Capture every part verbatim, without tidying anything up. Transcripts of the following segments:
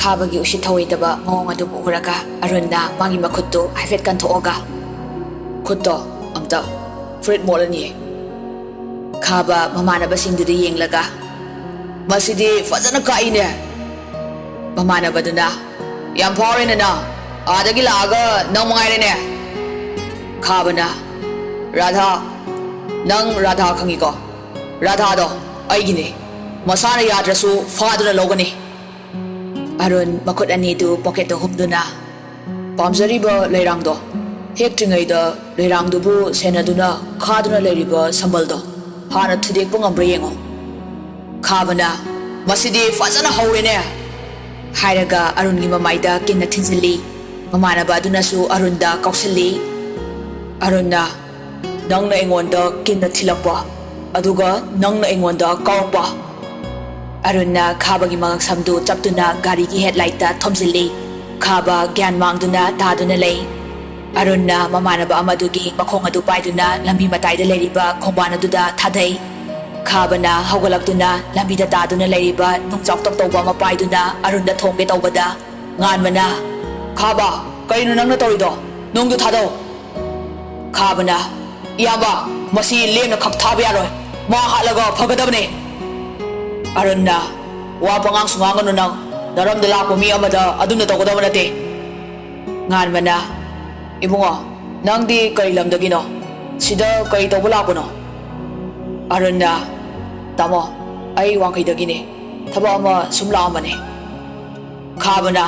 ꯈꯥꯕꯒꯤ ꯎꯁꯤꯠ ꯊꯧꯑꯣꯏꯗꯕ ꯃꯑꯣꯡ ꯑꯗꯨꯕꯨ ꯎꯔꯒ ꯑꯔꯨꯟꯅ ꯃꯥꯒꯤ ꯃꯈꯨꯠꯇꯨ ꯍꯥꯏꯐꯦꯠ ꯀꯟꯊꯣꯛꯑꯒ, "ꯈꯨꯠꯇꯣ ꯑꯝꯇ ꯐꯨꯔꯤꯠ ꯃꯣꯠꯂꯅꯤ꯫" ꯈꯥꯕ ꯃꯃꯥꯟꯅꯕꯁꯤꯡꯗꯨꯗ ꯌꯦꯡꯂꯒ, "ꯃꯁꯤꯗꯤ ꯐꯖꯅ ꯀꯛꯏꯅꯦ꯫" ꯃꯃꯥꯟꯅꯕꯗꯨꯅ, "ꯌꯥꯝ ꯐꯥꯎꯔꯦꯅꯦ ꯅꯪ, ꯑꯥꯗꯒꯤ ꯂꯥꯛꯑꯒ ꯅꯪ ꯃꯉꯥꯏꯔꯦꯅꯦ꯫" ꯈꯥꯕꯅ, "ꯔꯥꯙꯥ, ꯅꯪ ꯔꯥꯙꯥ ꯈꯪꯉꯤꯀꯣ? ꯔꯥꯙꯥꯗꯣ ꯑꯩꯒꯤꯅꯦ꯫ ꯃꯁꯥꯅ ꯌꯥꯗ꯭ꯔꯁꯨ ꯐꯥꯗꯨꯅ ꯂꯧꯒꯅꯤ꯫" ꯑꯔꯨꯟ ꯃꯈꯨꯠ ꯑꯅꯤꯗꯨ ꯄꯣꯀꯦꯠꯇ ꯍꯨꯝꯗꯨꯅ, "ꯄꯥꯝꯖꯔꯤꯕ ꯂꯩꯔꯥꯡꯗꯣ, ꯍꯦꯛꯇ꯭ꯔꯤꯉꯩꯗ ꯂꯩꯔꯥꯡꯗꯨꯕꯨ ꯁꯦꯟꯅꯗꯨꯅ ꯈꯥꯗꯨꯅ ꯂꯩꯔꯤꯕ ꯁꯝꯕꯜꯗꯣ ꯍꯥꯟꯅ ꯊꯨꯗꯦꯛꯄ ꯉꯝꯕ꯭ꯔꯥ ꯌꯦꯡꯉꯣ꯫" ꯈꯥꯕꯅ, "ꯃꯁꯤꯗꯤ ꯐꯖꯅ ꯍꯧꯔꯦꯅꯦ!" ꯍꯥꯏꯔꯒ ꯑꯔꯨꯟꯒꯤ ꯃꯃꯥꯏꯗ ꯀꯤꯟꯅ ꯊꯤꯟꯖꯤꯜꯂꯤ꯫ ꯃꯃꯥꯟꯅꯕ ꯑꯗꯨꯅꯁꯨ ꯑꯔꯨꯟꯗ ꯀꯥꯎꯁꯤꯜꯂꯤ꯫ ꯑꯔꯨꯟꯅ, "ꯅꯪꯅ ꯑꯩꯉꯣꯟꯗ ꯀꯤꯟꯅ ꯊꯤꯜꯂꯛꯄ, ꯑꯗꯨꯒ ꯅꯪꯅ ꯑꯩꯉꯣꯟꯗ ꯀꯥꯎꯔꯛꯄ꯫" ꯑꯔꯨꯟꯅ ꯈꯥꯕꯒꯤ ꯃꯉꯛꯁꯝꯗꯨ ꯆꯞꯇꯨꯅ ꯒꯥꯔꯤꯒꯤ ꯍꯦꯗꯂꯥꯏꯠꯇ ꯊꯣꯝꯖꯤꯜꯂꯤ꯫ ꯈꯥꯕ ꯒ꯭ꯌꯥꯟ ꯃꯥꯡꯗꯨꯅ ꯇꯥꯗꯨꯅ ꯂꯩ꯫ ꯑꯔꯨꯟꯅ ꯃꯃꯥꯟꯅꯕ ꯑꯃꯗꯨꯒꯤ ꯃꯈꯣꯡ ꯑꯗꯨ ꯄꯥꯏꯗꯨꯅ ꯂꯝꯕꯤ ꯃꯇꯥꯏꯗ ꯂꯩꯔꯤꯕ ꯈꯣꯡꯕꯥꯟ ꯑꯗꯨꯗ ꯊꯥꯗꯩ꯫ ꯈꯥꯕꯅ ꯍꯧꯒꯠꯂꯛꯇꯨꯅ ꯂꯝꯕꯤꯗ ꯇꯥꯗꯨꯅ ꯂꯩꯔꯤꯕ ꯅꯨꯡ ꯆꯥꯎꯇꯛ ꯇꯧꯕ ꯑꯃ ꯄꯥꯏꯗꯨꯅ ꯑꯔꯨꯟꯗ ꯊꯣꯝꯒꯦ ꯇꯧꯕꯗ, ꯉꯥꯟꯕꯅ, "ꯈꯥꯕ, ꯀꯔꯤꯅꯣ ꯅꯪꯅ ꯇꯧꯔꯤꯗꯣ? ꯅꯨꯡꯗꯨ ꯊꯥꯗꯧ!" ꯈꯥꯕꯅ, "ꯏꯌꯥꯝꯕ, ꯃꯁꯤ ꯂꯦꯝꯅ ꯈꯛ ꯊꯥꯕ ꯌꯥꯔꯣꯏ꯫ ꯃꯥ ꯍꯥꯠꯂꯒ ꯐꯒꯗꯕꯅꯦ꯫" ꯑꯔꯨꯟꯅ, "ꯋꯥ ꯄꯉꯥꯡꯁꯨ ꯉꯥꯡꯒꯅꯨ ꯅꯪ꯫ ꯅꯔꯝꯗ ꯂꯥꯛꯄ ꯃꯤ ꯑꯃꯗ ꯑꯗꯨꯝꯅ ꯇꯧꯒꯗꯕ ꯅꯠꯇꯦ꯫" ꯉꯥꯟꯕꯅ, "ꯏꯕꯨꯡꯉꯣ, ꯅꯪꯗꯤ ꯀꯔꯤ ꯂꯝꯗꯒꯤꯅꯣ? ꯁꯤꯗ ꯀꯔꯤ ꯇꯧꯕ ꯂꯥꯛꯄꯅꯣ?" ꯑꯔꯨꯟꯅ, "ꯇꯥꯃꯣ, ꯑꯩ ꯋꯥꯡꯈꯩꯗꯒꯤꯅꯦ꯫ ꯊꯕꯛ ꯑꯃ ꯁꯨꯝ ꯂꯥꯛꯑꯝꯕꯅꯦ꯫" ꯈꯥꯕꯅ,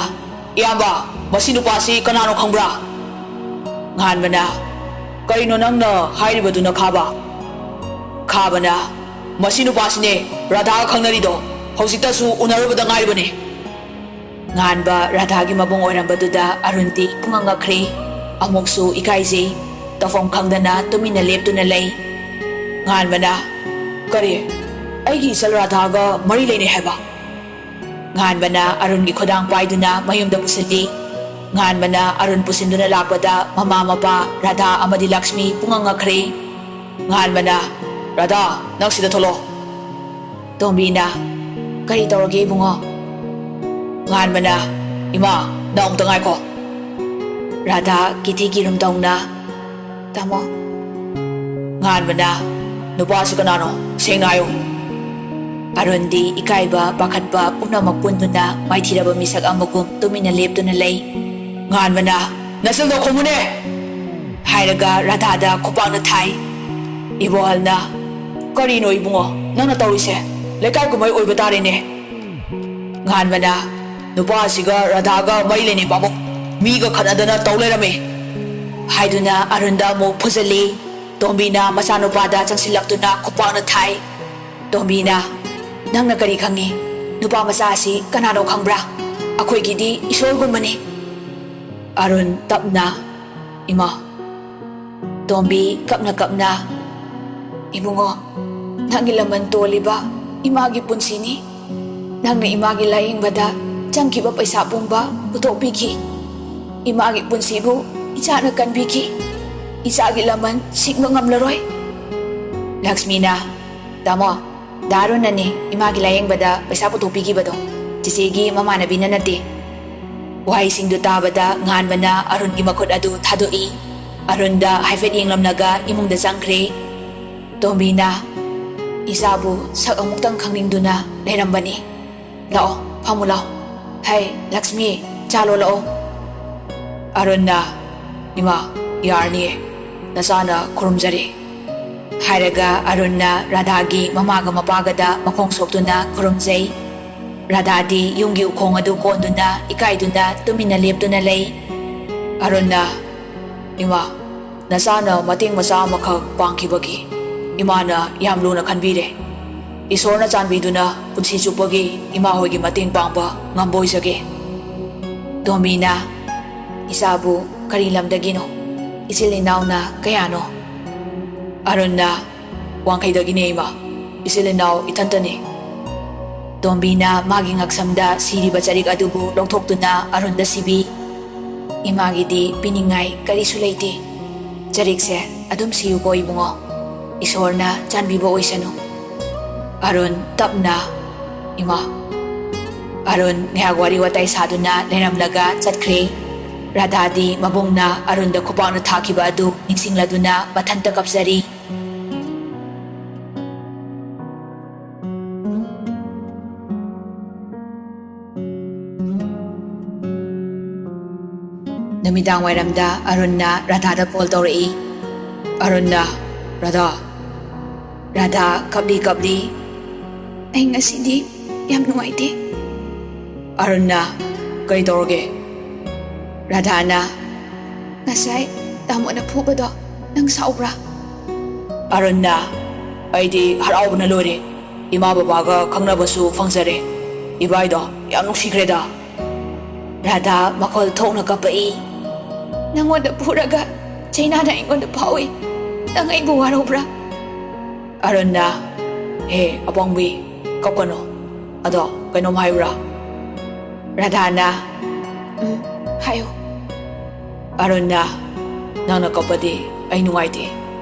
"ꯏꯌꯥꯝꯕ, ꯃꯁꯤ ꯅꯨꯄꯥꯁꯤ ꯀꯅꯥꯅꯣ ꯈꯪꯕ꯭ꯔꯥ?" ꯉꯥꯟꯕꯅ, "ꯀꯔꯤꯅꯣ ꯅꯪꯅ ꯍꯥꯏꯔꯤꯕꯗꯨꯅ, ꯈꯥꯕ?" ꯈꯥꯕꯅ, "ꯃꯁꯤ ꯅꯨꯄꯥꯁꯤꯅꯦ, ꯔꯥꯙꯥꯒ ꯈꯪꯅꯔꯤꯗꯣ꯫ ꯍꯧꯖꯤꯛꯇꯁꯨ ꯎꯅꯔꯨꯕꯗ ꯉꯥꯏꯔꯤꯕꯅꯦ꯫" ꯉꯥꯟꯕ ꯔꯥꯙꯥꯒꯤ ꯃꯕꯨꯡ ꯑꯣꯏꯔꯝꯕꯗꯨꯗ ꯑꯔꯨꯟꯗꯤ ꯄꯨꯡꯉꯛ ꯉꯛꯈ꯭ꯔꯦ꯫ ꯑꯃꯨꯛꯁꯨ ꯏꯀꯥꯏꯖꯩ꯫ ꯇꯧꯐꯝ ꯈꯪꯗꯅ ꯇꯨꯃꯤꯟꯅ ꯂꯦꯞꯇꯨꯅ ꯂꯩ꯫ ꯉꯥꯟꯕꯅ, "ꯀꯔꯤ? ꯑꯩꯒꯤ ꯏꯆꯜ ꯔꯥꯙꯥꯒ ꯃꯔꯤ ꯂꯩꯅꯩ ꯍꯥꯏꯕ?" ꯉꯥꯟꯕꯅ ꯑꯔꯨꯟꯒꯤ ꯈꯨꯗꯥꯡ ꯄꯥꯏꯗꯨꯅ ꯃꯌꯨꯝꯗ ꯄꯨꯁꯤꯜꯂꯤ꯫ ꯉꯥꯟꯕꯅ ꯑꯔꯨꯟ ꯄꯨꯁꯤꯟꯗꯨꯅ ꯂꯥꯛꯄꯗ ꯃꯃꯥ ꯃꯄꯥ ꯔꯥꯙꯥ ꯑꯃꯗꯤ ꯂꯛꯁꯃꯤ ꯄꯨꯡꯉꯛ ꯉꯛꯈ꯭ꯔꯦ꯫ ꯉꯥꯟꯕꯅ, "ꯔꯥꯙꯥ, ꯅꯪ ꯁꯤꯗ ꯊꯣꯛꯂꯛꯑꯣ꯫" ꯇꯣꯝꯕꯤꯅ, "ꯀꯔꯤ ꯇꯧꯔꯒꯦ ꯏꯕꯨꯡꯉꯣ?" ꯉꯥꯟꯕꯅ, "ꯏꯃꯥ, ꯅꯪ ꯑꯃꯨꯛꯇ ꯉꯥꯏꯈꯣ꯫" ꯔꯥꯙꯥ ꯀꯤꯊꯤ ꯀꯤꯔꯨꯝ ꯇꯧꯅ, "ꯇꯥꯃꯣ꯫" ꯉꯥꯟꯕꯅ, "ꯅꯨꯄꯥꯁꯤ ꯀꯅꯥꯅꯣ? ꯁꯦꯡꯅ ꯍꯥꯏꯌꯨ꯫" ꯑꯔꯨꯟꯗꯤ ꯏꯀꯥꯏꯕ, ꯄꯥꯈꯠꯄ ꯄꯨꯝꯅꯃꯛ ꯄꯨꯟꯗꯨꯅ ꯃꯥꯏꯊꯤꯔꯕ ꯃꯤꯁꯛ ꯑꯃꯒꯨꯝ ꯇꯨꯃꯤꯟꯅ ꯂꯦꯞꯇꯨꯅ ꯂꯩ꯫ ꯉꯥꯟꯕꯅ, "ꯅꯆꯤꯟꯗꯣ ꯈꯨꯝꯃꯨꯅꯦ!" ꯍꯥꯏꯔꯒ ꯔꯥꯙꯥꯗ ꯈꯨꯄꯥꯛꯅ ꯊꯥꯏ꯫ ꯏꯕꯣꯍꯜꯅ, "ꯀꯔꯤꯅꯣ ꯏꯕꯨꯡꯉꯣ ꯅꯪꯅ ꯇꯧꯔꯤꯁꯦ? ꯂꯩꯀꯥꯏ ꯀꯨꯝꯍꯩ ꯑꯣꯏꯕ ꯇꯥꯔꯦꯅꯦ꯫" ꯉꯥꯟꯕꯅ, "ꯅꯨꯄꯥꯁꯤꯒ ꯔꯥꯙꯥꯒ ꯃꯔꯤ ꯂꯩꯅꯩ ꯄꯥꯕꯨꯡ, ꯃꯤꯒ ꯈꯠꯅꯗꯅ ꯇꯧ ꯂꯩꯔꯝꯃꯤ꯫" ꯍꯥꯏꯗꯨꯅ ꯑꯔꯨꯟꯗ ꯑꯃꯨꯛ ꯐꯨꯖꯜꯂꯤ꯫ ꯇꯣꯝꯕꯤꯅ ꯃꯆꯥꯅꯨꯄꯥꯗ ꯆꯪꯁꯤꯜꯂꯛꯇꯨꯅ ꯈꯨꯄꯥꯛꯅ ꯊꯥꯏ꯫ ꯇꯣꯝꯕꯤꯅ, "ꯅꯪꯅ ꯀꯔꯤ ꯈꯪꯉꯤ? ꯅꯨꯄꯥ ꯃꯆꯥ ꯑꯁꯤ ꯀꯅꯥꯅꯣ ꯈꯪꯕ꯭ꯔꯥ? ꯑꯩꯈꯣꯏꯒꯤꯗꯤ ꯏꯁꯣꯔꯒꯨꯝꯕꯅꯤ꯫" ꯑꯔꯨꯟ ꯇꯞꯅ, "ꯏꯃꯥ꯫" ꯇꯣꯝꯕꯤ ꯀꯞꯅ ꯀꯞꯅ, "ꯏꯕꯨꯡꯉꯣ, ꯅꯪꯒꯤ ꯂꯃꯟ ꯇꯣꯜꯂꯤꯕ ꯏꯃꯥꯒꯤ ꯄꯨꯟꯁꯤꯅꯤ꯫ ꯅꯪꯅ ꯏꯃꯥꯒꯤ ꯂꯥꯌꯦꯡꯕꯗ ꯆꯪꯈꯤꯕ ꯄꯩꯁꯥ ꯄꯨꯝꯕ ꯄꯨꯊꯣꯛꯄꯤꯈꯤ꯫ ꯏꯃꯥꯒꯤ ꯄꯨꯟꯁꯤꯕꯨ ꯏꯆꯥꯅ ꯀꯟꯕꯤꯈꯤ꯫ ꯏꯆꯥꯒꯤ ꯂꯃꯟ ꯁꯤꯡꯕ ꯉꯝꯂꯔꯣꯏ꯫" ꯂꯛꯁꯃꯤꯅ, "ꯇꯥꯃꯣ, ꯗꯥ ꯑꯔꯨꯟꯅꯅꯤ ꯏꯃꯥꯒꯤ ꯂꯥꯌꯦꯡꯕꯗ ꯄꯩꯁꯥ ꯄꯨꯊꯣꯛꯄꯤꯈꯤꯕꯗꯣ, ꯆꯤꯆꯦꯒꯤ ꯃꯃꯥꯟꯅꯕꯤꯅ ꯅꯠꯇꯦ꯫" ꯋꯥꯍꯩꯁꯤꯡꯗꯨ ꯇꯥꯕꯗ ꯉꯥꯟꯕꯅ ꯑꯔꯨꯟꯒꯤ ꯃꯈꯨꯠ ꯑꯗꯨ ꯊꯥꯗꯣꯛꯏ꯫ ꯑꯔꯨꯟꯗ ꯍꯥꯏꯐꯦꯠ ꯌꯦꯡꯂꯝꯂꯒ ꯏꯃꯨꯡꯗ ꯆꯪꯈ꯭ꯔꯦ꯫ ꯇꯣꯝꯕꯤꯅ, "ꯏꯆꯥꯕꯨ ꯁꯛ ꯑꯃꯨꯛꯇꯪ ꯈꯪꯅꯤꯡꯗꯨꯅ ꯂꯩꯔꯝꯕꯅꯤ꯫ ꯂꯥꯛꯑꯣ, ꯐꯝꯃꯨ ꯂꯥꯛꯑꯣ꯫ ꯍꯩ, ꯂꯛꯁꯃꯤ, ꯆꯥ ꯂꯣꯜꯂꯛꯑꯣ꯫" ꯑꯔꯨꯟꯅ, "ꯏꯃꯥ, ꯌꯥꯔꯅꯤꯌꯦ, ꯅꯆꯥꯅ ꯈꯨꯔꯨꯝꯖꯔꯤ꯫" ꯍꯥꯏꯔꯒ ꯑꯔꯨꯟꯅ ꯔꯥꯙꯥꯒꯤ ꯃꯃꯥꯒ ꯃꯄꯥꯒꯗ ꯃꯈꯣꯡ ꯁꯣꯛꯇꯨꯅ ꯈꯨꯔꯨꯝꯖꯩ꯫ ꯔꯥꯙꯥꯗꯤ ꯌꯨꯝꯒꯤ ꯎꯈꯣꯡ ꯑꯗꯨ ꯀꯣꯟꯗꯨꯅ ꯏꯀꯥꯏꯗꯨꯅ ꯇꯨꯃꯤꯟꯅ ꯂꯦꯞꯇꯨꯅ ꯂꯩ꯫ ꯑꯔꯨꯟꯅ, "ꯏꯃꯥ, ꯅꯆꯥꯅ ꯃꯇꯦꯡ ꯃꯆꯥ ꯑꯃꯈꯛ ꯄꯥꯡꯈꯤꯕꯒꯤ ꯏꯃꯥꯅ ꯌꯥꯝ ꯂꯨꯅ ꯈꯟꯕꯤꯔꯦ꯫ ꯏꯁꯣꯔꯅ ꯆꯥꯟꯕꯤꯗꯨꯅ ꯄꯨꯟꯁꯤ ꯆꯨꯞꯄꯒꯤ ꯏꯃꯥ ꯍꯣꯏꯒꯤ ꯃꯇꯦꯡ ꯄꯥꯡꯕ ꯉꯝꯕ ꯑꯣꯏꯖꯒꯦ꯫" ꯇꯣꯝꯕꯤꯅ, "ꯏꯆꯥꯕꯨ ꯀꯔꯤ ꯂꯝꯗꯒꯤꯅꯣ? ꯏꯆꯤꯜ ꯏꯅꯥꯎꯅ ꯀꯌꯥꯅꯣ?" ꯑꯔꯨꯟꯅ, "ꯋꯥꯡꯈꯩꯗꯒꯤꯅꯦ ꯏꯃꯥ, ꯏꯆꯤꯜ ꯏꯅꯥꯎ ꯏꯊꯟꯇꯅꯤ꯫" ꯇꯣꯝꯕꯤꯅ ꯃꯥꯒꯤ ꯉꯛꯁꯝꯗ ꯁꯤꯔꯤꯕ ꯆꯔꯤꯛ ꯑꯗꯨꯕꯨ ꯂꯧꯊꯣꯛꯇꯨꯅ ꯑꯔꯨꯟꯗ ꯁꯤꯕꯤ꯫ "ꯏꯃꯥꯒꯤꯗꯤ ꯄꯤꯅꯤꯡꯉꯥꯏ ꯀꯔꯤꯁꯨ ꯂꯩꯇꯦ꯫ ꯆꯔꯤꯛꯁꯦ ꯑꯗꯨꯝ ꯁꯤꯌꯨꯀꯣ ꯏꯕꯨꯡꯉꯣ, ꯏꯁꯣꯔꯅ ꯆꯥꯟꯕꯤꯕ ꯑꯣꯏꯁꯅꯨ꯫" ꯑꯔꯨꯟ ꯇꯞꯅ, "ꯏꯃꯥ꯫" ꯑꯔꯨꯟ ꯉꯥꯏꯍꯥꯛ ꯋꯥꯔꯤ ꯋꯥꯇꯥꯏ ꯁꯥꯗꯨꯅ ꯂꯩꯔꯝꯂꯒ ꯆꯠꯈ꯭ꯔꯦ꯫ ꯔꯥꯙꯥꯗꯤ ꯃꯕꯨꯡꯅ ꯑꯔꯨꯟꯗ ꯈꯨꯄꯥꯛꯅ ꯊꯥꯈꯤꯕ ꯑꯗꯨ ꯅꯤꯡꯁꯤꯡꯂꯗꯨꯅ ꯃꯊꯟꯇ ꯀꯞꯆꯔꯤ꯫ ꯅꯨꯃꯤꯗꯥꯡ ꯋꯥꯏꯔꯝꯗ ꯑꯔꯨꯟꯅ ꯔꯥꯙꯥꯗ ꯀꯣꯜ ꯇꯧꯔꯛꯏ꯫ ꯑꯔꯨꯟꯅ, "ꯔꯥꯙꯥ꯫" ꯔꯥꯙꯥ ꯀꯞꯂꯤ ꯀꯞꯂꯤ, "ꯑꯩ ꯉꯁꯤꯗꯤ ꯌꯥꯝ ꯅꯨꯡꯉꯥꯏꯇꯦ꯫" ꯑꯔꯨꯟꯅ, "ꯀꯔꯤ ꯇꯧꯔꯒꯦ?" ꯔꯥꯙꯥꯅ, "ꯉꯁꯥꯏ ꯇꯥꯃꯣꯅ ꯐꯨꯕꯗꯣ ꯅꯪ ꯁꯥꯎꯕ꯭ꯔꯥ?" ꯑꯔꯨꯟꯅ, "ꯑꯩꯗꯤ ꯍꯔꯥꯎꯕꯅ ꯂꯣꯏꯔꯦ꯫ ꯏꯃꯥ ꯕꯕꯥꯒ ꯈꯪꯅꯕꯁꯨ ꯐꯪꯖꯔꯦ꯫ ꯏꯕꯥꯏꯗꯣ ꯌꯥꯝ ꯅꯨꯡꯁꯤꯈ꯭ꯔꯦꯗ꯫" ꯔꯥꯙꯥ ꯃꯈꯣꯜ ꯊꯣꯛꯅ ꯀꯞꯄꯛꯏ꯫ "ꯅꯪꯉꯣꯟꯗ ꯐꯨꯔꯒ ꯆꯩꯅꯥꯅ ꯑꯩꯉꯣꯟꯗ ꯐꯥꯎꯏ꯫ ꯅꯪ ꯑꯩꯕꯨ ꯋꯥꯔꯧꯕ꯭ꯔꯥ?" ꯑꯔꯨꯟꯅ, "ꯍꯦ ꯑꯄꯪꯕꯤ, ꯀꯞꯀꯅꯨ꯫ ꯑꯗꯣ ꯀꯩꯅꯣꯝ ꯍꯥꯏꯌꯨꯔꯥ?" ꯔꯥꯙꯥꯅ, "ꯎꯝ, ꯍꯥꯏꯌꯨ꯫" ꯑꯔꯨꯟꯅ, "ꯅꯪꯅ ꯀꯞꯄꯗꯤ ꯑꯩ ꯅꯨꯡꯉꯥꯏꯇꯦ꯫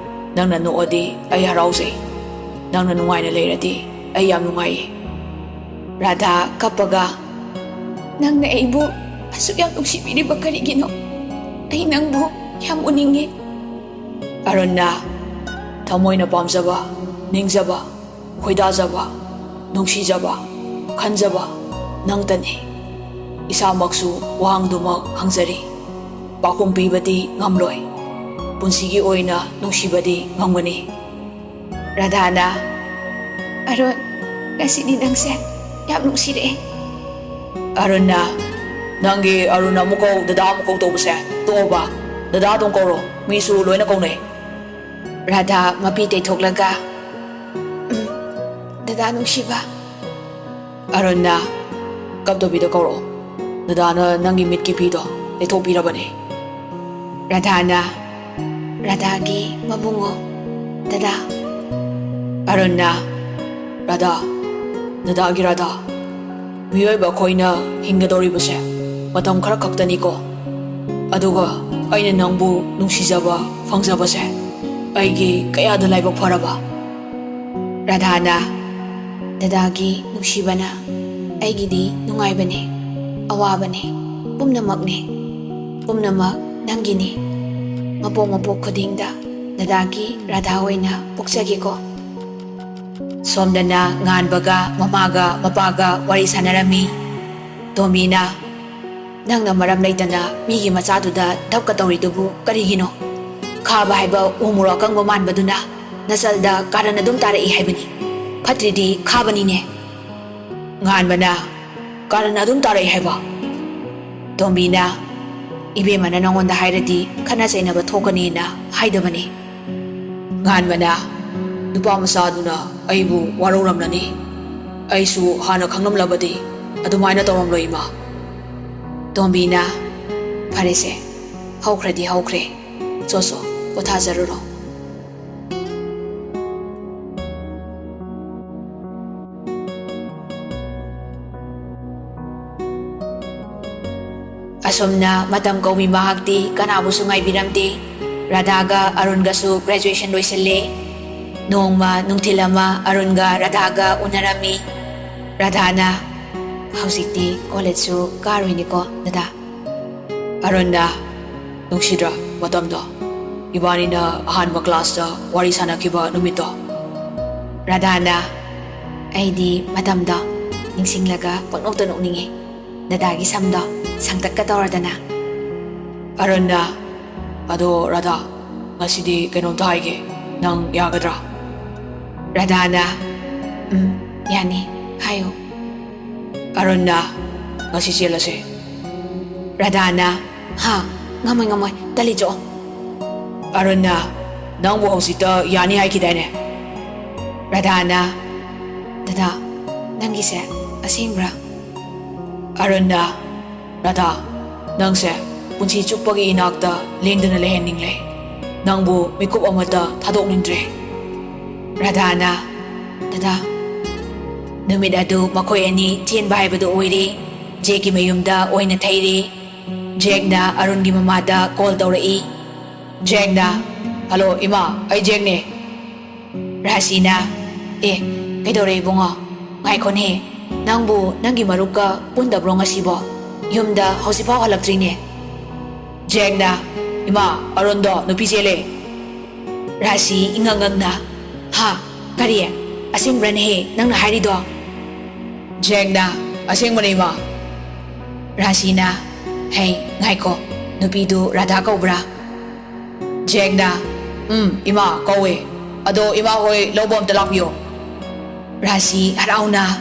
ꯅꯪꯅ ꯅꯣꯛꯑꯗꯤ ꯑꯩ ꯍꯔꯥꯎꯖꯩ꯫ ꯅꯪꯅ ꯅꯨꯡꯉꯥꯏꯅ ꯂꯩꯔꯗꯤ ꯑꯩ ꯌꯥꯝ ꯅꯨꯡꯉꯥꯏꯌꯦ꯫" ꯔꯥꯙꯥ ꯀꯞꯄꯒ, "ꯅꯪꯅ ꯑꯩꯕꯨ ꯑꯁꯨꯛ ꯌꯥꯝ ꯅꯨꯡꯁꯤꯕꯤꯔꯤꯕ ꯀꯔꯤꯒꯤꯅꯣ? ꯑꯩ ꯅꯪꯕꯨ ꯌꯥꯝ ꯎꯅꯤꯡꯉꯤ꯫" ꯑꯔꯨꯟꯅ, "ꯊꯃꯣꯏꯅ ꯄꯥꯝꯖꯕ, ꯅꯤꯡꯖꯕ, ꯈꯣꯏꯗꯥꯖꯕ, ꯅꯨꯡꯁꯤꯖꯕ, ꯈꯟꯖꯕ ꯅꯪꯇꯅꯤ꯫ ꯏꯁꯥꯃꯛꯁꯨ ꯋꯥꯍꯪꯗꯨꯃꯛ ꯍꯪꯖꯔꯤ꯫ ꯄꯥꯎꯈꯨꯝ ꯄꯤꯕꯗꯤ ꯉꯝꯂꯣꯏ꯫ ꯄꯨꯟꯁꯤꯒꯤ ꯑꯣꯏꯅ ꯅꯨꯡꯁꯤꯕꯗꯤ ꯉꯝꯒꯅꯤ꯫" ꯔꯥꯙꯥꯅ, "ꯑꯔꯨꯟ, ꯉꯁꯤꯗꯤ ꯅꯪꯁꯦ ꯌꯥꯝ ꯅꯨꯡꯁꯤꯔꯛꯑꯦ꯫" ꯑꯔꯨꯟꯅ, "ꯅꯪꯒꯤ ꯑꯔꯨꯟ ꯑꯃꯨꯛ ꯀꯧ, ꯗꯗꯥ ꯑꯃꯨꯛ ꯀꯧ ꯇꯧꯕꯁꯦ ꯇꯣꯛꯑꯣꯕ꯫ ꯗꯗꯥ ꯑꯗꯨꯝ ꯀꯧꯔꯣ, ꯃꯤꯁꯨ ꯂꯣꯏꯅ ꯀꯧꯅꯩ꯫" ꯔꯥꯙꯥ ꯃꯄꯤ ꯇꯩꯊꯣꯛꯂꯒ, "ꯎꯝ, ꯗꯗꯥ ꯅꯨꯡꯁꯤꯕ꯫" ꯑꯔꯨꯟꯅ, "ꯀꯞꯇꯕꯤꯗ ꯀꯧꯔꯛꯑꯣ꯫ ꯗꯗꯥꯅ ꯅꯪꯒꯤ ꯃꯤꯠꯀꯤ ꯐꯤꯗꯣ ꯂꯩꯊꯣꯛꯄꯤꯔꯕꯅꯦ꯫" ꯔꯥꯙꯥꯅ, "ꯔꯥꯙꯥꯒꯤ ꯃꯕꯨꯡꯉꯣ, ꯗꯗꯥ꯫" ꯑꯔꯨꯟꯅ, "ꯔꯥꯙꯥ, ꯗꯗꯥꯒꯤ ꯔꯥꯙꯥ, ꯃꯤꯑꯣꯏꯕ ꯑꯩꯈꯣꯏꯅ ꯍꯤꯡꯒꯗꯧꯔꯤꯕꯁꯦ ꯃꯇꯝ ꯈꯔ ꯈꯛꯇꯅꯤꯀꯣ꯫ ꯑꯗꯨꯒ ꯑꯩꯅ ꯅꯪꯕꯨ ꯅꯨꯡꯁꯤꯖꯕ ꯐꯪꯖꯕꯁꯦ ꯑꯩꯒꯤ ꯀꯌꯥꯗ ꯂꯥꯏꯕꯛ ꯐꯔꯕ꯫" ꯔꯥꯙꯥꯅ, "ꯗꯗꯥꯒꯤ ꯅꯨꯡꯁꯤꯕꯅ ꯑꯩꯒꯤꯗꯤ ꯅꯨꯡꯉꯥꯏꯕꯅꯦ, ꯑꯋꯥꯕꯅꯦ, ꯄꯨꯝꯅꯃꯛꯅꯦ, ꯄꯨꯝꯅꯃꯛ ꯅꯪꯒꯤꯅꯤ꯫ ꯃꯄꯣꯛ ꯃꯄꯣꯛ ꯈꯨꯗꯤꯡꯗ ꯗꯗꯥꯒꯤ ꯔꯥꯙꯥ ꯑꯣꯏꯅ ꯄꯣꯛꯆꯒꯦꯀꯣ꯫ ꯁꯣꯝꯗꯅ ꯉꯥꯟꯕꯒ ꯃꯃꯥꯒ ꯃꯄꯥꯒ ꯋꯥꯔꯤ ꯁꯥꯟꯅꯔꯝꯃꯤ꯫ ꯇꯣꯝꯕꯤꯅ, "ꯅꯪꯅ ꯃꯔꯝ ꯂꯩꯇꯅ ꯃꯤꯒꯤ ꯃꯆꯥꯗꯨꯗ ꯙꯞꯀ ꯇꯧꯔꯤꯗꯨꯕꯨ ꯀꯔꯤꯒꯤꯅꯣ? ꯈꯥꯕ ꯍꯥꯏꯕ ꯎ ꯃꯣꯔꯣꯛ ꯑꯀꯪꯕ ꯃꯥꯟꯕꯗꯨꯅ ꯅꯆꯜꯗ ꯀꯥꯔꯟ ꯑꯗꯨꯝ ꯇꯥꯔꯛꯏ ꯍꯥꯏꯕꯅꯤ꯫ ꯐꯠꯇ꯭ꯔꯤꯗꯤ ꯈꯥꯕꯅꯤꯅꯦ꯫" ꯉꯥꯟꯕꯅ, "ꯀꯥꯔꯟ ꯑꯗꯨꯝ ꯇꯥꯔꯛꯏ ꯍꯥꯏꯕ?" ꯇꯣꯝꯕꯤꯅ, "ꯏꯕꯦꯝꯃꯅ ꯅꯉꯣꯟꯗ ꯍꯥꯏꯔꯗꯤ ꯈꯠꯅ ꯆꯩꯅꯕ ꯊꯣꯛꯀꯅꯤꯅ ꯍꯥꯏꯗꯕꯅꯤ꯫" ꯉꯥꯟꯕꯅ, "ꯅꯨꯄꯥ ꯃꯆꯥꯗꯨꯅ ꯑꯩꯕꯨ ꯋꯥꯔꯧꯔꯝꯂꯅꯤ꯫ ꯑꯩꯁꯨ ꯍꯥꯟꯅ ꯈꯪꯂꯝꯂꯕꯗꯤ ꯑꯗꯨꯃꯥꯏꯅ ꯇꯧꯔꯝꯂꯣꯏ, ꯏꯃꯥ꯫" ꯇꯣꯝꯕꯤꯅ, "ꯐꯔꯦꯁꯦ, ꯍꯧꯈ꯭ꯔꯗꯤ ꯍꯧꯈ꯭ꯔꯦ꯫ ꯆꯣ ꯆꯣ, ꯄꯣꯊꯥꯖꯔꯨꯔꯣ꯫" ꯑꯁꯨꯝꯅ ꯃꯇꯝ ꯀꯧꯕꯤ ꯃꯍꯥꯛꯇꯤ ꯀꯅꯥꯕꯨꯁꯨ ꯉꯥꯏꯕꯤꯔꯝꯗꯦ꯫ ꯔꯥꯙꯥꯒ ꯑꯔꯨꯟꯒꯁꯨ graduation ꯂꯣꯏꯁꯤꯜꯂꯦ꯫ ꯅꯣꯡꯃ ꯅꯨꯡꯊꯤꯜ ꯑꯃ ꯑꯔꯨꯟꯒ ꯔꯥꯙꯥꯒ ꯎꯅꯔꯝꯃꯤ꯫ ꯔꯥꯙꯥꯅ, "ꯍꯧꯖꯤꯛꯇꯤ ꯀꯣꯂꯦꯖꯁꯨ ꯀꯥꯔꯣꯏꯅꯦꯀꯣ, ꯗꯗꯥ?" ꯑꯔꯨꯟꯅ, "ꯅꯨꯡꯁꯤꯗ꯭ꯔꯥ ꯃꯇꯝꯗꯣ? ꯏꯕꯥꯅꯤꯅ ꯑꯍꯥꯟꯕ ꯀ꯭ꯂꯥꯁꯇ ꯋꯥꯔꯤ ꯁꯥꯟꯅꯈꯤꯕ ꯅꯨꯃꯤꯠꯇꯣ?" ꯔꯥꯙꯥꯅ, "ꯑꯩꯗꯤ ꯃꯇꯝꯗꯣ ꯅꯤꯡꯁꯤꯡꯂꯒ ꯄꯪꯅꯣꯛꯇ ꯅꯣꯛꯅꯤꯡꯉꯤ꯫ ꯗꯗꯥꯒꯤ ꯁꯝꯗꯣ ꯁꯪꯇꯛꯀ ꯇꯧꯔꯗꯅ꯫" ꯑꯔꯨꯟꯅ, "ꯑꯗꯣ ꯔꯥꯙꯥ, ꯉꯁꯤꯗꯤ ꯀꯩꯅꯣꯝꯇ ꯍꯥꯏꯒꯦ, ꯅꯪ ꯌꯥꯒꯗ꯭ꯔꯥ?" ꯔꯥꯙꯥꯅ, "ꯎꯝ, ꯌꯥꯅꯤ, ꯍꯥꯏꯌꯨ꯫" ꯑꯔꯨꯟꯅ, "ꯉꯁꯤ ꯆꯦꯜꯂꯁꯦ꯫" ꯔꯥꯙꯥꯅ, "ꯍꯥ, ꯉꯝꯃꯣꯏ, ꯉꯝꯃꯣꯏ, ꯇꯜꯂꯤ, ꯆꯣ꯫" ꯑꯔꯨꯟꯅ, "ꯅꯪꯕꯨ ꯍꯧꯖꯤꯛꯇ ꯌꯥꯅꯤ ꯍꯥꯏꯈꯤꯗꯥꯏꯅꯦ?" ꯔꯥꯙꯥꯅ, "ꯗꯗꯥ, ꯅꯪꯒꯤꯁꯦ ꯑꯁꯦꯡꯕ꯭ꯔꯥ?" ꯑꯔꯨꯟꯅ, "ꯔꯥꯙꯥ, ꯅꯪꯁꯦ ꯄꯨꯟꯁꯤ ꯆꯨꯞꯄꯒꯤ ꯏꯅꯥꯛꯇ ꯂꯦꯡꯗꯅ ꯂꯩꯍꯟꯅꯤꯡꯂꯦ꯫ ꯅꯪꯕꯨ ꯃꯤꯀꯨꯞ ꯑꯃꯠꯇ ꯊꯥꯗꯣꯛꯅꯤꯡꯗ꯭ꯔꯦ꯫" ꯔꯥꯙꯥꯅ, "ꯗꯗꯥ꯫" ꯅꯨꯃꯤꯠ ꯑꯗꯨ ꯃꯈꯣꯏ ꯑꯅꯤ ꯆꯦꯟꯕ ꯍꯥꯏꯕꯗꯨ ꯑꯣꯏꯔꯦ꯫ ꯖꯦꯛꯀꯤ ꯃꯌꯨꯝꯗ ꯑꯣꯏꯅ ꯊꯩꯔꯦ꯫ ꯖꯦꯛꯅ ꯑꯔꯨꯟꯒꯤ ꯃꯃꯥꯗ call ꯇꯧꯔꯛꯏ꯫ ꯖꯦꯛꯅ, "ꯍꯜꯂꯣ ꯏꯃꯥ, ꯑꯩ ꯖꯦꯛꯅꯦ꯫" ꯔꯥꯁꯤꯅ, "ꯑꯦ, ꯀꯩꯗꯧꯔꯦ ꯏꯕꯨꯡꯉꯣ? ꯉꯥꯏꯈꯣꯅꯦ, ꯅꯪꯕꯨ ꯅꯪꯒꯤ ꯃꯔꯨꯞꯀ ꯄꯨꯟꯗꯕ꯭ꯔꯣ ꯉꯁꯤꯕꯣ? ꯌꯨꯝꯗ ꯍꯧꯖꯤꯛꯐꯥꯎ ꯍꯜꯂꯛꯇ꯭ꯔꯤꯅꯦ꯫ ꯖꯦꯡꯅ, "ꯏꯃꯥ, ꯑꯔꯨꯟꯗꯣ ꯅꯨꯄꯤ ꯆꯦꯜꯂꯦ꯫" ꯔꯥꯁꯤ ꯏꯉꯛ ꯉꯛꯅ, "ꯍꯥ? ꯀꯔꯤ? ꯑꯁꯦꯡꯕ꯭ꯔꯅꯦꯍꯦ ꯅꯪꯅ ꯍꯥꯏꯔꯤꯗꯣ?" ꯖꯦꯡꯅ, "ꯑꯁꯦꯡꯕꯅꯦ, ꯏꯃꯥ꯫" ꯔꯥꯁꯤꯅ, "ꯍꯩ, ꯉꯥꯏꯈꯣ, ꯅꯨꯄꯤꯗꯨ ꯔꯥꯙꯥ ꯀꯧꯕ꯭ꯔꯥ?" ꯖꯦꯡꯅ, "ꯎꯝ, ꯏꯃꯥ ꯀꯧꯋꯦ꯫ ꯑꯗꯣ ꯏꯃꯥ ꯍꯣꯏ ꯂꯧꯕ ꯑꯝꯇ ꯂꯥꯛꯄꯤꯌꯣ꯫" ꯔꯥꯁꯤ ꯍꯔꯥꯎꯅ,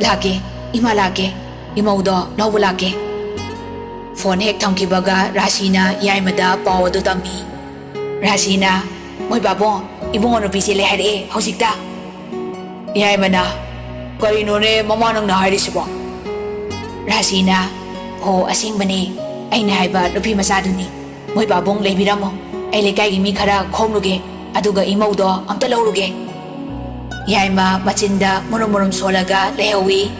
"ꯂꯥꯛꯀꯦ, ꯏꯃꯥ ꯂꯥꯛꯀꯦ, ꯏꯃꯧꯗꯣ ꯂꯧꯕ ꯂꯥꯛꯀꯦ꯫" ꯐꯣꯟ ꯍꯦꯛ ꯊꯝꯈꯤꯕꯒ ꯔꯥꯁꯤꯅ ꯌꯥꯏꯃꯗ ꯄꯥꯎ ꯑꯗꯨ ꯇꯝꯃꯤ꯫ ꯔꯥꯁꯤꯅ, "ꯃꯣꯏ ꯄꯥꯕꯨꯡ, ꯏꯕꯨꯡꯉꯣ ꯅꯨꯄꯤ ꯆꯦꯜꯂꯦ ꯍꯥꯏꯔꯛꯑꯦ ꯍꯧꯖꯤꯛꯇ꯫" ꯌꯥꯏꯃꯅ, "ꯀꯔꯤꯅꯣꯅꯦ ꯃꯃꯥ ꯅꯪꯅ ꯍꯥꯏꯔꯤꯁꯤꯕꯣ?" ꯔꯥꯁꯤꯅ, "ꯍꯣ, ꯑꯁꯦꯡꯕꯅꯦ, ꯑꯩꯅ ꯍꯥꯏꯕ ꯅꯨꯄꯤ ꯃꯆꯥꯗꯨꯅꯤ꯫ ꯃꯣꯏ ꯄꯥꯕꯨꯡ ꯂꯩꯕꯤꯔꯝꯃꯣ, ꯑꯩ ꯂꯩꯀꯥꯏꯒꯤ ꯃꯤ ꯈꯔ ꯈꯣꯝꯂꯨꯒꯦ, ꯑꯗꯨꯒ ꯏꯃꯧꯗꯣ ꯑꯝꯇ ꯂꯧꯔꯨꯒꯦ꯫" ꯌꯥꯏꯃ ꯃꯆꯤꯟꯗ ꯃꯨꯔꯨꯝ ꯃꯨꯔꯨꯝ ꯁꯣꯜꯂꯒ ꯂꯩꯍꯧꯏ꯫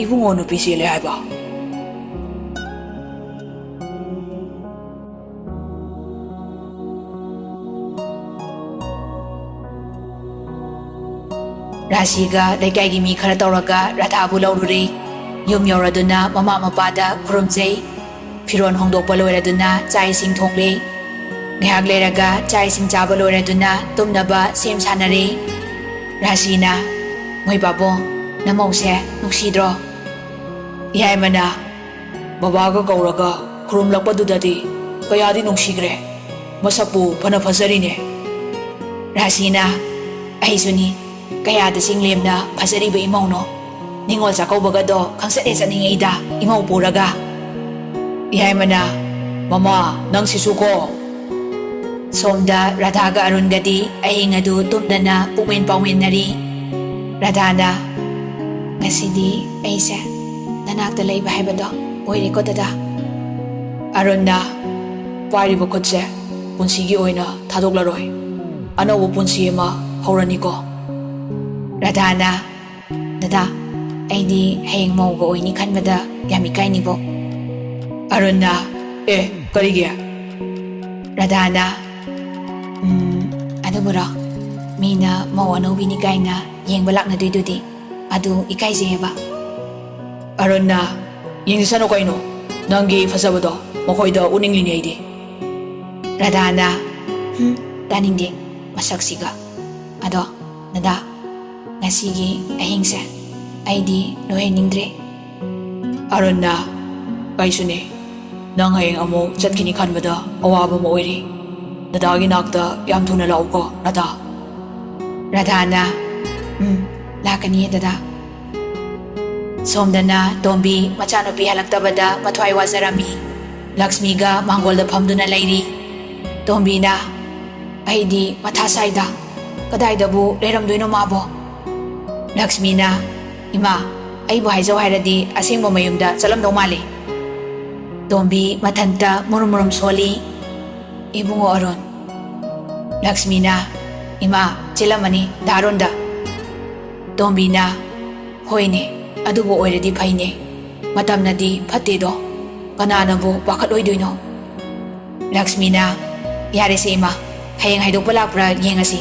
"ꯏꯕꯨꯡꯉꯣ ꯅꯨꯄꯤ ꯆꯦꯜꯂꯦ ꯍꯥꯏꯕ?" ꯔꯥꯁꯤꯒ ꯂꯩꯀꯥꯏꯒꯤ ꯃꯤ ꯈꯔ ꯇꯧꯔꯒ ꯔꯥꯙꯥꯕꯨ ꯂꯧꯔꯨꯔꯦ꯫ ꯌꯨꯝ ꯌꯧꯔꯗꯨꯅ ꯃꯃꯥ ꯃꯄꯥꯗ ꯈꯨꯔꯨꯝꯖꯩ꯫ ꯐꯤꯔꯣꯜ ꯍꯣꯡꯗꯣꯛꯄ ꯂꯣꯏꯔꯗꯨꯅ ꯆꯥꯛ ꯏꯁꯤꯡ ꯊꯣꯡꯂꯦ꯫ ꯉꯥꯏꯍꯥꯛ ꯂꯩꯔꯒ ꯆꯥꯛ ꯏꯁꯤꯡ ꯆꯥꯕ ꯂꯣꯏꯔꯗꯨꯅ ꯇꯨꯝꯅꯕ ꯁꯦꯝ ꯁꯥꯟꯅꯔꯦ꯫ ꯔꯥꯁꯤꯅ, "ꯃꯣꯏ ꯄꯥꯕꯨꯡ, ꯅꯃꯧꯁꯦ ꯅꯨꯡꯁꯤꯗ꯭ꯔꯣ?" ꯌꯥꯏꯃꯅ, "ꯕꯕꯥꯒ ꯀꯧꯔꯒ ꯈꯨꯔꯨꯝꯂꯛꯄꯗꯨꯗꯗꯤ ꯀꯌꯥꯗꯤ ꯅꯨꯡꯁꯤꯈ꯭ꯔꯦ꯫ ꯃꯁꯛꯄꯨ ꯐꯅ ꯐꯖꯔꯤꯅꯦ꯫" ꯔꯥꯁꯤꯅ, "ꯑꯩꯁꯨꯅꯤ, ꯀꯌꯥꯗ ꯆꯤꯡꯂꯦꯝꯅ ꯐꯖꯔꯤꯕ ꯏꯃꯧꯅꯣ꯫ ꯅꯤꯉꯣꯜ ꯆꯥꯛꯀꯧꯕꯒꯗꯣ ꯈꯪꯆꯠ ꯍꯦꯛ ꯆꯠꯅꯤꯡꯉꯛꯏꯗ, ꯏꯃꯧ ꯄꯨꯔꯒ꯫" ꯌꯥꯏꯃꯅ, "ꯃꯃꯥ, ꯅꯪꯁꯤꯁꯨꯀꯣ꯫" ꯁꯣꯝꯗ ꯔꯥꯙꯥꯒ ꯑꯔꯨꯟꯒꯗꯤ ꯑꯍꯤꯡ ꯑꯗꯨ ꯇꯨꯝꯗꯅ ꯄꯨꯛꯃꯦꯟ ꯄꯥꯎꯃꯦꯟꯅꯔꯤ꯫ ꯔꯥꯙꯥꯅ, "ꯉꯁꯤꯗꯤ ꯑꯩꯁꯦ ꯅꯅꯥꯛꯇ ꯂꯩꯕ ꯍꯥꯏꯕꯗꯣ ꯑꯣꯏꯔꯦꯀꯣ ꯗꯗꯥ?" ꯑꯔꯨꯟꯅ, "ꯄꯥꯏꯔꯤꯕ ꯈꯨꯠꯁꯦ ꯄꯨꯟꯁꯤꯒꯤ ꯑꯣꯏꯅ ꯊꯥꯗꯣꯛꯂꯔꯣꯏ꯫ ꯑꯅꯧꯕ ꯄꯨꯟꯁꯤ ꯑꯃ ꯍꯧꯔꯅꯤꯀꯣ꯫" ꯔꯥꯙꯥꯅ, "ꯗꯗꯥ, ꯑꯩꯗꯤ ꯍꯌꯦꯡ ꯃꯧꯒ ꯑꯣꯏꯅꯤ ꯈꯟꯕꯗ ꯌꯥꯝ ꯏꯀꯥꯏꯅꯤꯕꯣ꯫" ꯑꯔꯨꯟꯅ, "ꯑꯦ, ꯀꯔꯤꯒꯤ?" ꯔꯥꯙꯥꯅ, "ꯎꯝ, ꯑꯗꯨꯕꯨꯔꯣ, ꯃꯤꯅ ꯃꯧ ꯑꯅꯧꯕꯤꯅꯤ ꯀꯥꯏꯅ ꯌꯦꯡꯕ ꯂꯥꯛꯅꯗꯣꯏꯗꯨꯗꯤ꯫ ꯑꯗꯨ ꯏꯀꯥꯏꯖꯩꯌꯦꯕ꯫ ꯑꯔꯨꯟꯅ, "ꯌꯦꯡꯖꯁꯅꯨ ꯀꯩꯅꯣ, ꯅꯪꯒꯤ ꯐꯖꯕꯗꯣ ꯃꯈꯣꯏꯗ ꯎꯠꯅꯤꯡꯂꯤꯅꯦ ꯑꯩꯗꯤ꯫" ꯔꯥꯙꯥꯅ, "ꯍꯨꯝ, ꯇꯥꯅꯤꯡꯗꯦ ꯃꯁꯛꯁꯤꯒ꯫ ꯑꯗꯣ ꯗꯗꯥ, ꯉꯁꯤꯒꯤ ꯑꯍꯤꯡꯁꯦ ꯑꯩꯗꯤ ꯂꯣꯏꯍꯟꯅꯤꯡꯗ꯭ꯔꯦ꯫" ꯑꯔꯨꯟꯅ, "ꯑꯩꯁꯨꯅꯦ, ꯅꯪ ꯍꯌꯦꯡ ꯑꯃꯨꯛ ꯆꯠꯈꯤꯅꯤ ꯈꯟꯕꯗ ꯑꯋꯥꯕ ꯑꯃ ꯑꯣꯏꯔꯤ꯫ ꯗꯗꯥꯒꯤ ꯅꯥꯛꯇ ꯌꯥꯝ ꯊꯨꯅ ꯂꯥꯛꯎꯀꯣ, ꯔꯥꯙꯥ꯫" ꯔꯥꯙꯥꯅ, "ꯎꯝ, ꯂꯥꯛꯀꯅꯤꯌꯦ ꯗꯗꯥ꯫" ꯁꯣꯝꯗꯅ ꯇꯣꯝꯕꯤ ꯃꯆꯥꯅꯨꯄꯤ ꯍꯜꯂꯛꯇꯕꯗ ꯃꯊ꯭ꯋꯥꯏ ꯋꯥꯖꯔꯝꯃꯤ꯫ ꯂꯛꯁꯃꯤꯒ ꯃꯥꯡꯒꯣꯜꯗ ꯐꯝꯗꯨꯅ ꯂꯩꯔꯤ꯫ ꯇꯣꯝꯕꯤꯅ, "ꯑꯩꯗꯤ ꯃꯊꯥ ꯁꯥꯏꯗ, ꯀꯗꯥꯏꯗꯕꯨ ꯂꯩꯔꯝꯗꯣꯏꯅꯣ ꯃꯥꯕꯣ?" ꯂꯛꯁꯃꯤꯅ, "ꯏꯃꯥ, ꯑꯩꯕꯨ ꯍꯥꯏꯖꯧ ꯍꯥꯏꯔꯗꯤ ꯑꯁꯦꯡꯕ ꯃꯌꯨꯝꯗ ꯆꯠꯂꯝꯗꯧ ꯃꯥꯜꯂꯤ꯫" ꯇꯣꯝꯕꯤ ꯃꯊꯟꯇ ꯃꯨꯔꯨꯝ ꯃꯨꯔꯨꯝ ꯁꯣꯜꯂꯤ꯫ "ꯏꯕꯨꯡꯉꯣ ꯑꯔꯨꯟ꯫" ꯂꯛꯁꯃꯤꯅ, "ꯏꯃꯥ, ꯆꯦꯜꯂꯝꯃꯅꯤ ꯗꯥ ꯑꯔꯨꯟꯗ꯫" ꯇꯣꯝꯕꯤꯅ, "ꯍꯣꯏꯅꯦ, ꯑꯗꯨꯕꯨ ꯑꯣꯏꯔꯗꯤ ꯐꯩꯅꯦ꯫ ꯃꯇꯝꯅꯗꯤ ꯐꯠꯇꯦꯗꯣ, ꯀꯅꯥꯅꯕꯨ ꯄꯥꯈꯠꯂꯣꯏꯗꯣꯏꯅꯣ?" ꯂꯛꯁꯃꯤꯅ, "ꯌꯥꯔꯦꯁꯦ ꯏꯃꯥ, ꯍꯌꯦꯡ ꯍꯥꯏꯗꯣꯛꯄ ꯂꯥꯛꯄ꯭ꯔꯥ ꯌꯦꯡꯉꯁꯤ꯫"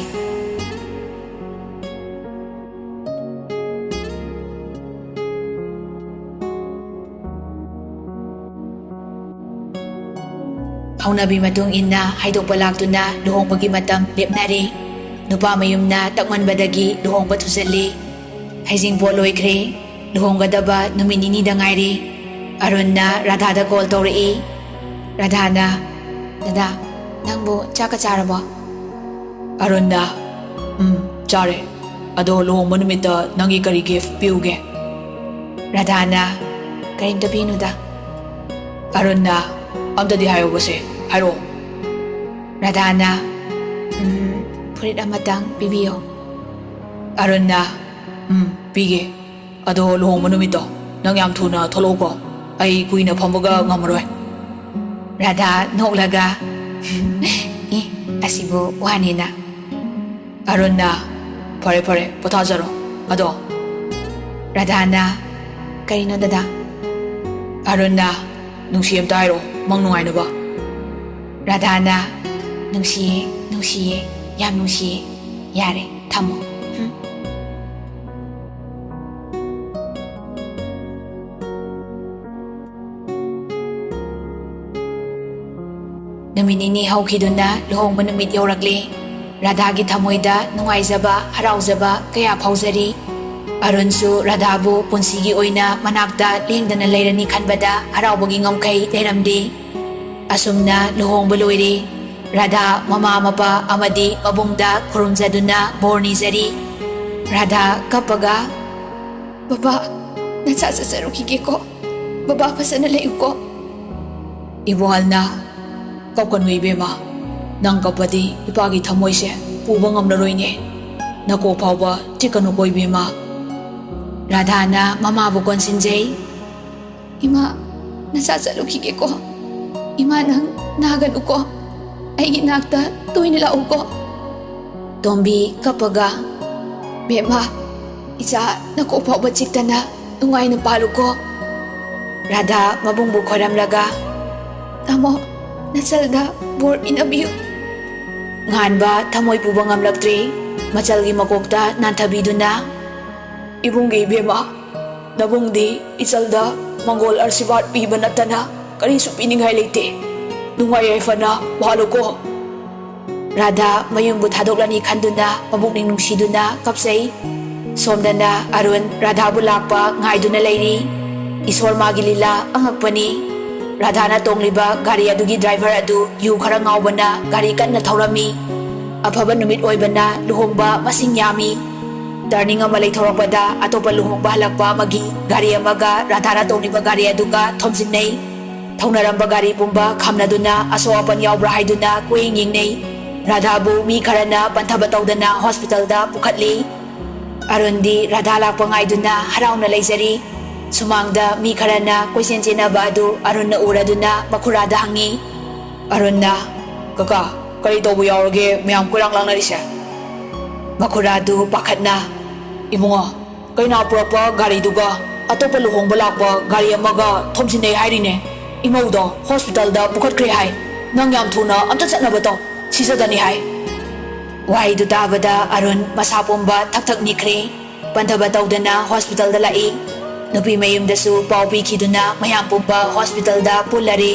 ꯍꯧꯅꯕꯤ ꯃꯇꯨꯡ ꯏꯟꯅ ꯍꯥꯏꯗꯣꯛꯄ ꯂꯥꯛꯇꯨꯅ ꯂꯨꯍꯣꯡꯕꯒꯤ ꯃꯇꯝ ꯂꯦꯞꯅꯔꯦ꯫ ꯅꯨꯄꯥ ꯃꯌꯨꯝꯅ ꯇꯛꯃꯟꯕꯗꯒꯤ ꯂꯨꯍꯣꯡꯕ ꯊꯨꯖꯜꯂꯤ꯫ ꯍꯩꯖꯤꯡꯄꯣꯠ ꯂꯣꯏꯈ꯭ꯔꯦ꯫ ꯂꯨꯍꯣꯡꯒꯗꯕ ꯅꯨꯃꯤꯠ ꯅꯤꯅꯤꯗ ꯉꯥꯏꯔꯦ꯫ ꯑꯔꯨꯟꯅ ꯔꯥꯙꯥꯗ ꯀꯣꯜ ꯇꯧꯔꯛꯏ꯫ ꯔꯥꯙꯥꯅ, "ꯗꯗꯥ, ꯅꯪꯕꯨ ꯆꯥꯛꯀ ꯆꯥꯔꯕꯣ?" ꯑꯔꯨꯟꯅ, "ꯎꯝ, ꯆꯥꯔꯦ꯫ ꯑꯗꯣ ꯂꯨꯍꯣꯡꯕ ꯅꯨꯃꯤꯠꯇ ꯅꯪꯒꯤ ꯀꯔꯤ ꯒꯤꯐ ꯄꯤꯌꯨꯒꯦ?" ꯔꯥꯙꯥꯅ, "ꯀꯔꯤꯝꯇ ꯄꯤꯅꯨꯗ꯫" ꯑꯔꯨꯟꯅ, "ꯑꯝꯇꯗꯤ ꯍꯥꯏꯌꯣꯕꯁꯦ, ꯍꯥꯏꯔꯛꯑꯣ꯫" ꯔꯥꯙꯥꯅ, "ꯎꯝ, ꯐꯨꯔꯤꯠ ꯑꯃꯇꯪ ꯄꯤꯕꯤꯌꯣ꯫" ꯑꯔꯨꯟꯅ, "ꯎꯝ, ꯄꯤꯒꯦ꯫ ꯑꯗꯣ ꯂꯨꯍꯣꯡꯕ ꯅꯨꯃꯤꯠꯇꯣ ꯅꯪ ꯌꯥꯝ ꯊꯨꯅ ꯊꯣꯛꯂꯛꯎꯀꯣ꯫ ꯑꯩ ꯀꯨꯏꯅ ꯐꯝꯕꯒ ꯉꯝꯃꯔꯣꯏ꯫" ꯔꯥꯙꯥ ꯅꯣꯛꯂꯒ, "ꯑꯦ, ꯑꯁꯤꯕꯨ ꯋꯥꯅꯦꯅ꯫" ꯑꯔꯨꯟꯅ, "ꯐꯔꯦ, ꯐꯔꯦ, ꯄꯣꯊꯥꯖꯔꯣ꯫ ꯑꯗꯣ꯫" ꯔꯥꯙꯥꯅ, "ꯀꯔꯤꯅꯣ ꯗꯗꯥ?" ꯑꯔꯨꯟꯅ, "ꯅꯨꯡꯁꯤ ꯑꯝꯇ ꯍꯥꯏꯔꯛꯑꯣ, ꯃꯪ ꯅꯨꯡꯉꯥꯏꯅꯕ꯫" ꯔꯥꯙꯥꯅ, "ꯅꯨꯡꯁꯤꯌꯦ, ꯅꯨꯡꯁꯤꯌꯦ, ꯌꯥꯝ ꯅꯨꯡꯁꯤꯌꯦ꯫ ꯌꯥꯔꯦ, ꯊꯝꯃꯣ꯫ ꯍꯨꯝ꯫" ꯅꯨꯃꯤꯠ ꯅꯤꯅꯤ ꯍꯧꯈꯤꯗꯨꯅ ꯂꯨꯍꯣꯡꯕ ꯅꯨꯃꯤꯠ ꯌꯧꯔꯛꯂꯦ꯫ ꯔꯥꯙꯥꯒꯤ ꯊꯃꯣꯏꯗ ꯅꯨꯡꯉꯥꯏꯖꯕ, ꯍꯔꯥꯎꯖꯕ ꯀꯌꯥ ꯐꯥꯎꯖꯔꯤ꯫ ꯑꯔꯨꯟꯁꯨ ꯔꯥꯙꯥꯕꯨ ꯄꯨꯟꯁꯤꯒꯤ ꯑꯣꯏꯅ ꯃꯅꯥꯛꯇ ꯂꯦꯡꯗꯅ ꯂꯩꯔꯅꯤ ꯈꯟꯕꯗ ꯍꯔꯥꯎꯕꯒꯤ ꯉꯝꯈꯩ ꯂꯩꯔꯝꯗꯦ꯫ ꯑꯁꯨꯝꯅ ꯂꯨꯍꯣꯡꯕ ꯂꯣꯏꯔꯦ꯫ ꯔꯥꯙꯥ ꯃꯃꯥ ꯃꯄꯥ ꯑꯃꯗꯤ ꯃꯕꯨꯡꯗ ꯈꯨꯔꯨꯝꯖꯗꯨꯅ ꯕꯣꯔ ꯅꯤꯖꯔꯤ꯫ ꯔꯥꯙꯥ ꯀꯞꯄꯒ, "ꯕꯕꯥ, ꯅꯆꯥ ꯆꯠꯆꯔꯨꯈꯤꯒꯦꯀꯣ꯫ ꯕꯕꯥ ꯐꯖꯅ ꯂꯩꯌꯨꯀꯣ꯫" ꯏꯕꯣꯍꯜꯅ, "ꯀꯞꯀꯅꯨ ꯏꯕꯦꯝꯃ, ꯅꯪ ꯀꯞꯄꯗꯤ ꯏꯄꯥꯒꯤ ꯊꯃꯣꯏꯁꯦ ꯄꯨꯕ ꯉꯝꯂꯔꯣꯏꯅꯦ꯫ ꯅꯀꯣꯛ ꯐꯥꯎꯕ ꯆꯤꯛꯀꯅꯨꯀꯣ ꯏꯕꯦꯝꯃ꯫" ꯔꯥꯙꯥꯅ ꯃꯃꯥꯕꯨ ꯀꯣꯟꯁꯤꯟꯖꯩ꯫ "ꯏꯃꯥ, ꯅꯆꯥ ꯆꯠꯂꯨꯈꯤꯒꯦꯀꯣ꯫ ꯏꯃꯥ, ꯅꯪ ꯅꯥꯒꯅꯨꯀꯣ꯫ ꯑꯩꯒꯤ ꯅꯥꯛꯇ ꯇꯣꯏꯅ ꯂꯥꯛꯎꯀꯣ꯫" ꯇꯣꯝꯕꯤ ꯀꯞꯄꯒ, "ꯕꯦꯝꯃ, ꯏꯆꯥ ꯅꯀꯣꯛ ꯐꯥꯎꯕ ꯆꯤꯛꯇꯅ ꯅꯨꯡꯉꯥꯏꯅ ꯄꯥꯜꯂꯨꯀꯣ꯫" ꯔꯥꯙꯥ ꯃꯕꯨꯡꯕꯨ ꯈꯣꯏꯔꯝꯂꯒ, "ꯇꯥꯃꯣ, ꯅꯆꯜꯗ ꯕꯣꯔ ꯄꯤꯅꯕꯤꯌꯨ꯫" ꯉꯥꯟꯕ ꯊꯃꯣꯏ ꯄꯨꯕ ꯉꯝꯂꯛꯇ꯭ꯔꯤ꯫ ꯃꯆꯜꯒꯤ ꯃꯀꯣꯛꯇ ꯅꯥꯟꯊꯕꯤꯗꯨꯅ, "ꯏꯕꯨꯡꯒꯤ ꯏꯕꯦꯝꯃ, ꯅꯕꯨꯡꯗꯤ ꯏꯆꯜꯗ ꯃꯪꯒꯣꯜ ꯑꯥꯔꯁꯤꯕꯥꯗ ꯄꯤꯕ ꯅꯠꯇꯅ ꯀꯔꯤꯁꯨ ꯄꯤꯅꯤꯡꯉꯥꯏ ꯂꯩꯇꯦ꯫ ꯅꯨꯡꯉꯥꯏ ꯌꯥꯏꯐꯅ ꯄꯥꯜꯂꯨꯀꯣ꯫" ꯔꯥꯙꯥ ꯃꯌꯨꯝꯕꯨ ꯊꯥꯗꯣꯛꯂꯅꯤ ꯈꯟꯗꯨꯅ ꯃꯕꯨꯛꯅꯤꯡ ꯅꯨꯡꯁꯤꯗꯨꯅ ꯀꯞꯆꯩ꯫ ꯁꯣꯝꯗꯅ ꯑꯔꯨꯟ ꯔꯥꯙꯥꯕꯨ ꯂꯥꯛꯄ ꯉꯥꯏꯗꯨꯅ ꯂꯩꯔꯤ꯫ ꯏꯁꯣꯔ ꯃꯥꯒꯤ ꯂꯤꯂꯥ ꯑꯉꯛꯄꯅꯤ꯫ ꯔꯥꯙꯥꯅ ꯇꯣꯡꯂꯤꯕ ꯒꯥꯔꯤ ꯑꯗꯨꯒꯤ ꯗ꯭ꯔꯥꯏꯚꯔ ꯑꯗꯨ ꯌꯨ ꯈꯔ ꯉꯥꯎꯕꯅ ꯒꯥꯔꯤ ꯀꯟꯅ ꯊꯧꯔꯝꯃꯤ꯫ ꯑꯐꯕ ꯅꯨꯃꯤꯠ ꯑꯣꯏꯕꯅ ꯂꯨꯍꯣꯡꯕ ꯃꯁꯤꯡ ꯌꯥꯝꯃꯤ꯫ ꯇꯔꯅꯤꯡ ꯑꯃ ꯂꯩꯊꯣꯔꯛꯄꯗ ꯑꯇꯣꯞꯄ ꯂꯨꯍꯣꯡꯕ ꯍꯜꯂꯛꯄ ꯑꯃꯒꯤ ꯒꯥꯔꯤ ꯑꯃꯒ ꯔꯥꯙꯥꯅ ꯇꯣꯡꯂꯤꯕ ꯒꯥꯔꯤ ꯑꯗꯨꯒ ꯊꯣꯝꯖꯤꯟꯅꯩ꯫ ꯊꯧꯅꯔꯝꯕ ꯒꯥꯔꯤ ꯄꯨꯝꯕ ꯈꯥꯝꯅꯗꯨꯅ ꯑꯁꯣꯛ ꯑꯄꯟ ꯌꯥꯎꯕ꯭ꯔꯥ ꯍꯥꯏꯗꯨꯅ ꯀꯣꯏꯌꯦꯡ ꯌꯦꯡꯅꯩ꯫ ꯔꯥꯙꯥꯕꯨ ꯃꯤ ꯈꯔꯅ ꯄꯟꯊꯕ ꯇꯧꯗꯅ ꯍꯣꯁꯄꯤꯇꯥꯜꯗ ꯄꯨꯈꯠꯂꯤ꯫ ꯑꯔꯨꯟꯗꯤ ꯔꯥꯙꯥ ꯂꯥꯛꯄ ꯉꯥꯏꯗꯨꯅ ꯍꯔꯥꯎꯅ ꯂꯩꯖꯔꯤ꯫ ꯁꯨꯃꯥꯡꯗ ꯃꯤ ꯈꯔꯅ ꯀꯣꯏꯆꯦꯟ ꯆꯦꯟꯅꯕ ꯑꯗꯨ ꯑꯔꯨꯟꯅ ꯎꯔꯗꯨꯅ ꯃꯈꯨꯔꯥꯗ ꯍꯪꯉꯤ꯫ ꯑꯔꯨꯟꯅ, "ꯀꯀꯥ, ꯀꯔꯤ ꯇꯧꯕ ꯌꯥꯎꯔꯒꯦ ꯃꯌꯥꯝ ꯀꯣꯏꯔꯥꯡ ꯂꯥꯡꯅꯔꯤꯁꯦ?" ꯃꯈꯨꯔꯥꯗꯨ ꯄꯥꯈꯠꯅ, "ꯏꯕꯨꯡꯉꯣ, ꯀꯩꯅꯥ ꯄꯨꯔꯛꯄ ꯒꯥꯔꯤꯗꯨꯒ ꯑꯇꯣꯞꯄ ꯂꯨꯍꯣꯡꯕ ꯂꯥꯛꯄ ꯒꯥꯔꯤ ꯑꯃꯒ ꯊꯣꯝꯖꯤꯟꯅꯩ ꯍꯥꯏꯔꯤꯅꯦ꯫ ꯏꯃꯧꯗꯣ ꯍꯣꯁꯄꯤꯇꯥꯜꯗ ꯄꯨꯈꯠꯈ꯭ꯔꯦ ꯍꯥꯏ꯫ ꯅꯪ ꯌꯥꯝ ꯊꯨꯅ ꯑꯝꯇ ꯆꯠꯅꯕ ꯇꯧ, ꯁꯤꯖꯗꯅꯤ ꯍꯥꯏ꯫" ꯋꯥꯍꯩꯗꯨ ꯇꯥꯕꯗ ꯑꯔꯨꯟ ꯃꯁꯥ ꯄꯨꯝꯕ ꯊꯛ ꯊꯛ ꯅꯤꯛꯈ꯭ꯔꯦ꯫ ꯄꯟꯊꯕ ꯇꯧꯗꯅ ꯍꯣꯁꯄꯤꯇꯥꯜꯗ ꯂꯥꯛꯏ꯫ ꯅꯨꯄꯤ ꯃꯌꯨꯝꯗꯁꯨ ꯄꯥꯎ ꯄꯤꯈꯤꯗꯨꯅ ꯃꯌꯥꯝ ꯄꯨꯝꯕ ꯍꯣꯁꯄꯤꯇꯥꯜꯗ ꯄꯨꯜꯂꯔꯦ꯫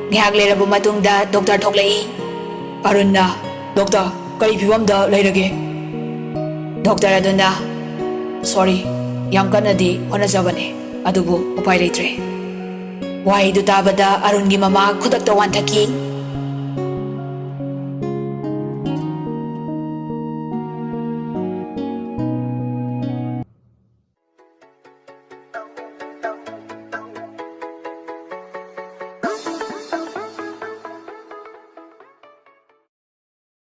ꯉꯥꯏꯍꯥꯛ ꯂꯩꯔꯕ ꯃꯇꯨꯡꯗ ꯗꯣꯛꯇꯔ ꯊꯣꯛꯂꯛꯏ꯫ ꯑꯔꯨꯟꯅ, "ꯗꯣꯛꯇꯔ, ꯀꯔꯤ ꯐꯤꯕꯝꯗ ꯂꯩꯔꯒꯦ?" ꯗꯣꯛꯇꯔ ꯑꯗꯨꯅ, "ꯁꯣꯔꯤ, ꯌꯥꯝ ꯀꯟꯅꯗꯤ ꯍꯣꯠꯅꯖꯕꯅꯦ, ꯑꯗꯨꯕꯨ ꯎꯄꯥꯏ ꯂꯩꯇ꯭ꯔꯦ"꯫ ꯋꯥꯍꯩꯗꯨ ꯇꯥꯕꯗ ꯑꯔꯨꯟꯒꯤ ꯃꯃꯥ ꯈꯨꯗꯛꯇ ꯋꯥꯟꯊꯈꯤ꯫